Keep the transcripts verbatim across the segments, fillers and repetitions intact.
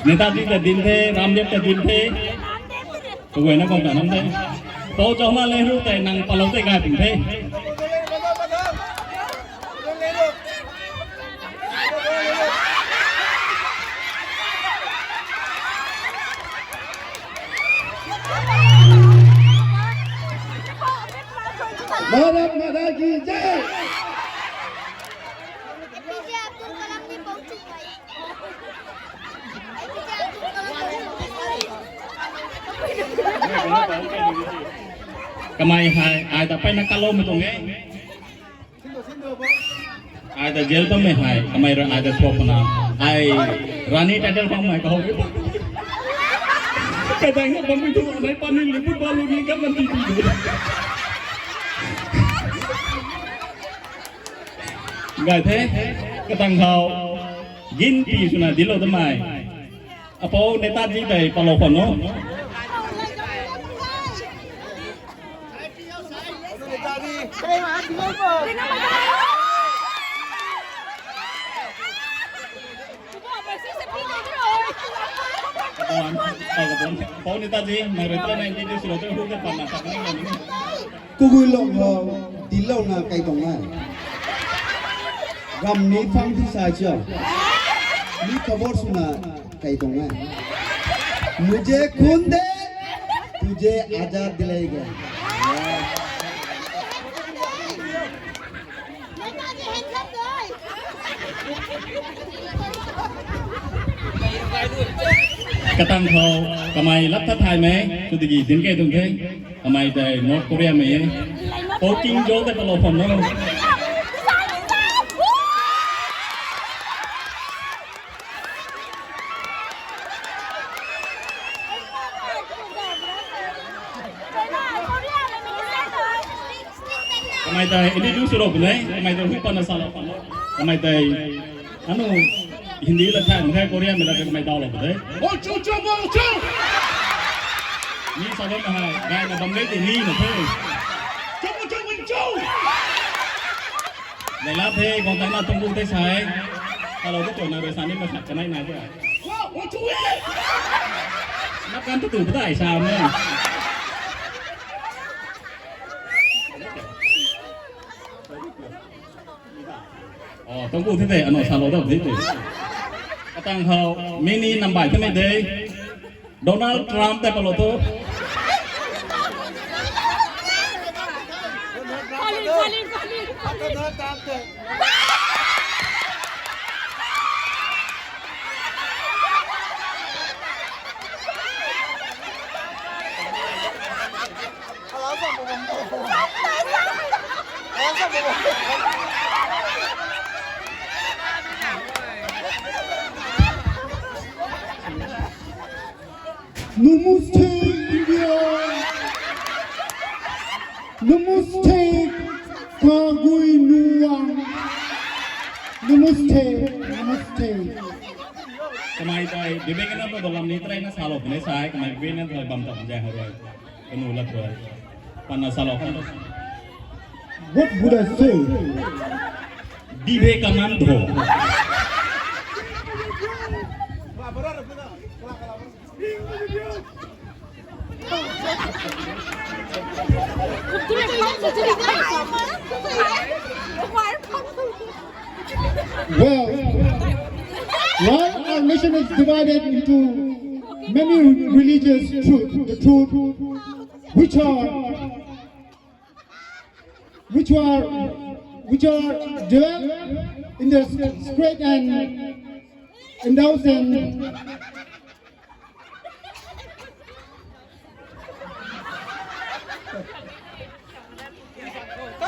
Netaji ta din the, Ramdev ta din the. Kaguayna khang ta nam the. Pou Chawla le ru tei nang palou tei gay ping the. Bharat माता की जय। Kamei hei, ai ta mpeyna kalou mei tuang e. Ai ta jail bammei hei, kamei rui ai ta thuak puna. Ai Rani title khang mei kahow. Kadang na bammei tu, mei pani liput balu ni kaman ti ti. Gay the, katang khou, ginpi swna dinclou damei. Apou Netaji tei palou khwan o. Apou Netaji, mei rui ta nai di di swlou tei hu ta panna tak ni nai ni. Kaguaylou khou, dinclouna kai tuang e. Ram ni phang ti sa cho. Mi khabar swna kai tuang e. मुझे खून दे, तुझे आजाद दिलाएंगे। Katang khou, kamei lap tha thaymei, tu tiki dinc key tuang the. Kamei tei North Korea mei e. Pou Kim Jong tei palou khwan o. Kamei tei, ini du swlou puni, kamei tei hui panna salou khwan o. Kamei tei, anu, Hindi la thay mak khe, Korea mei la tei kamei dawlou puni. Bo chu chu, bo chu! Ni sa bam hei, gayna bam ge tei ni na the. Chu chu chu chu! Leila the, guang tangna tuang bu tei sa e. Salou tu tuang na rui sa ni ma khat kanei nai the. Wow, bo chu e! Nap kan tu tu patai sa me. O, tuang bu the tei, ano salou dau the tei. Katang khou, mi ni nambai the mei de. Donald Trump tei palou tho. Namaste, India! Namaste, Kagui Nuang! Namaste, namaste! Kamei tei, Vivekananda ta lam ni try na salou puni sa e, kamei Vivekananda ta bam ta zang hou rui. Kanu lat rui. Panna salou khwan o. What would I say? Vivekananda. Well, while our nation is divided into many religious truth, the truth which are which were which are developed in the script and endows and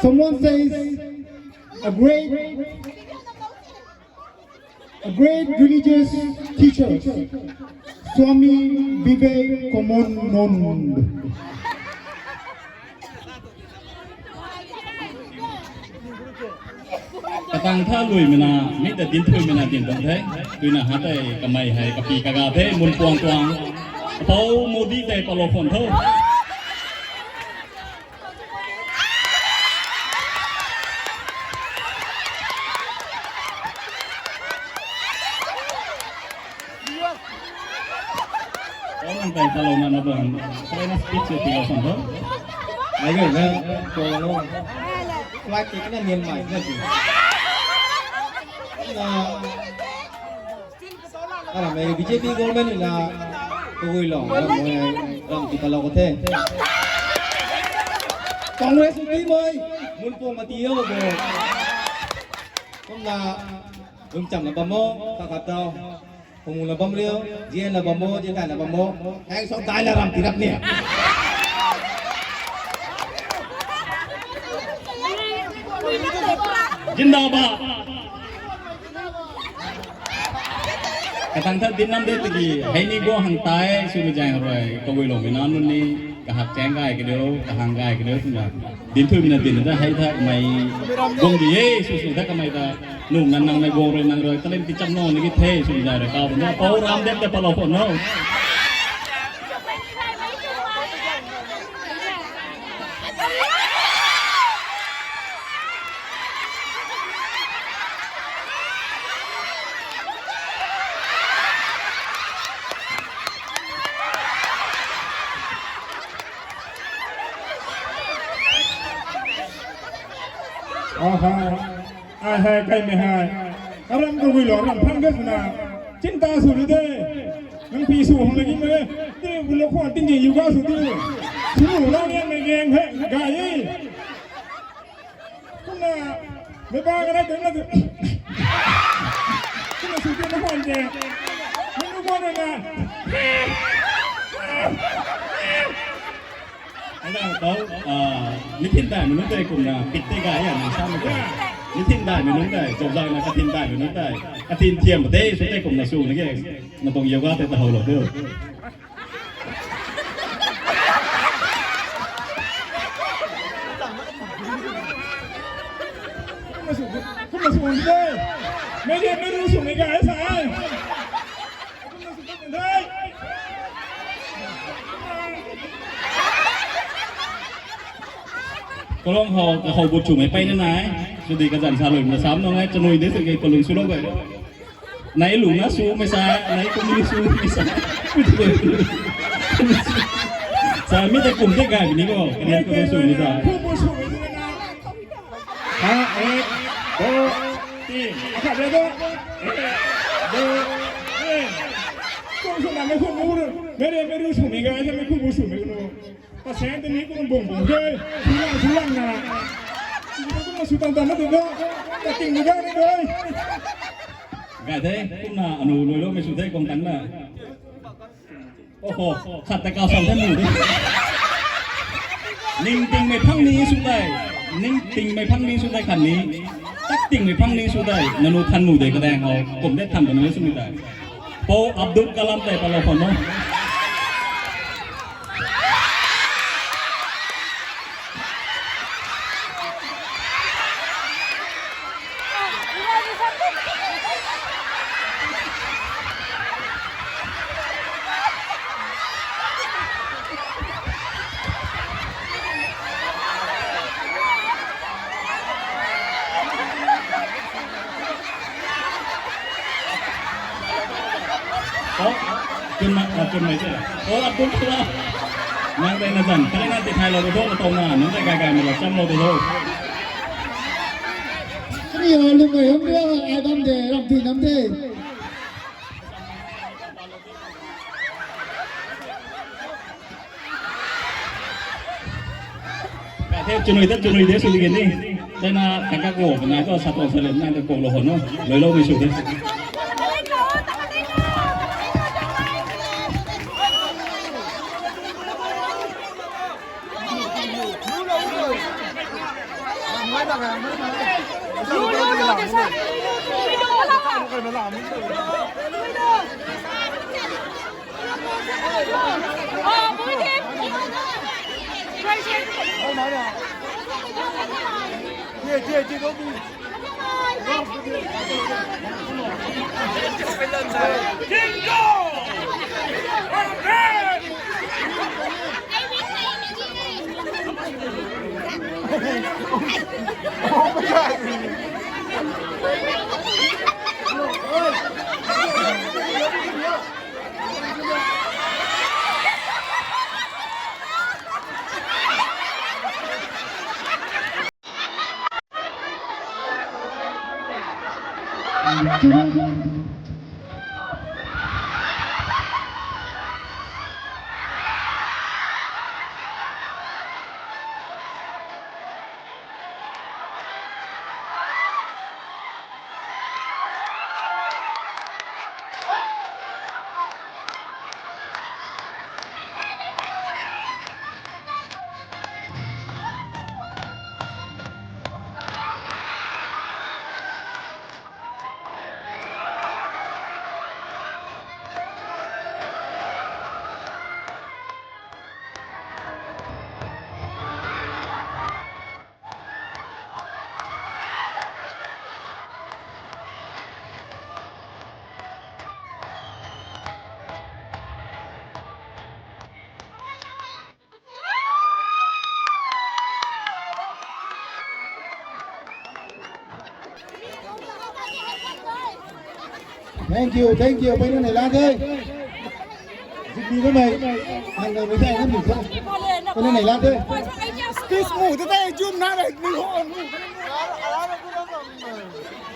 someone says a great A great religious teacher, Swami Vivekananda. Katang tha luimei na, mi ta dinthuimei na din bam the. Tuina ha tei kamei hei kapi kaga the, mun puang tuang. Apou Modi tei palou khwan tho. Ang kai talouna na bang, kalaina speech e tilo san tho. Ai ge na, ko lo. Flight ticket na niam mai na ti. Na, ara mei B J P government na, kagui lo, ram mei, ram ti talo ko the. Congress ti mei, mun pong mati yo bo. Kumna, lungcham la bam o, kha khat tau. Hungna bam riu, zian la bam o, zian kai la bam o. Hang sou dai la ram ti rap ni. Zindabad. Katang tha din nam de tiki, hei ni guang hang tai, sw mi zaeng rui, kagui lo mi na nun ni, kahak chaeng gay kadiu, kahang gay kadiu, twna. Din thui mi na din na da hei tha, mei guang di e, sw sw tha kamei ta. Nung nan nang mei guang rui nang rui, kalim ti cham no ni ki the, sw mi zaeng rui, kau na, Pou Ramdev ta palou khou no. Aha, ai hei, kaimei hei. Aram kagui lo, ram phang de swna. Chinta sw ri de. Nang pi sw hang lagi me. Ti bu lo khwan ting ji yoga sw ti. Sw lu la ngen me ngen he, gay e. Kumna, mei ba ka na tu na tu. Kumna sw ti na khwan de. Nang nu khwan na. Ana tau, ah, nithin dai mei nunc tei kumna pit tei gay ya, nang sa mei tei. Nithin dai mei nunc tei, zauc zauc na kathin dai mei nunc tei. Kathin thiam tei, sw tei kumna sw na ke, na tuang yoga tei ta how lo teu. Kumna sw, kumna sw tei. Mei de, mei ru sw mei gay sa. Kalung how, how bu chumei pey na nai. Sw di kazan sa lui na sam nung e, chanui de sw ke kalung sw lo gay. Nai lung na sw mei sa, nai kum ni sw mei sa. Sa mi tei kum tei gay ni bo. Kanian kalung sw mei sa. Ha, ek, do, tin. Akhat de do. Ek, do, tin. Kum sw na mei kum bu ru. Mei re, mei ru sw mei gay, mei kum bu sw mei ru. Pasang tei ni kum bung bung de. Sulang, sulang na. Kum sw tan tan na tu do. Kating ni gay ni do. Gay de, kumna anu lui lo mei sw de kong tan na. Oho, khat ta kau sam the nu de. Ning tingmei phang ni sw dai. Ning tingmei phang ni sw dai khat ni. Tak tingmei phang ni sw dai. Nanu than nu de kadaeng hou. Kum de than ta nu sw mi dai. Pou Abdul Kalam tei palou khou no. Oh, chun ma, ah, chun mai te. Oh, Abdul Salam. Nang dei na zan, kali na ti thai lo tho, tho na, nang dei gay gay ma lo, cham lo tho. Kani ho lu mai hum ria, ai dam de, ram ti nam de. Ka the chunui ta chunui de sw di ge ni. Tei na kaka ko, nai to sa to sa le, nai to ko lo ho no. Loi lo mi sw de. Thank you, thank you. Pei na nei la de. Zikni ko mei. Ang na mei sai na mi ko. Pei na nei la de. Speech mu de de jum na de ni ho.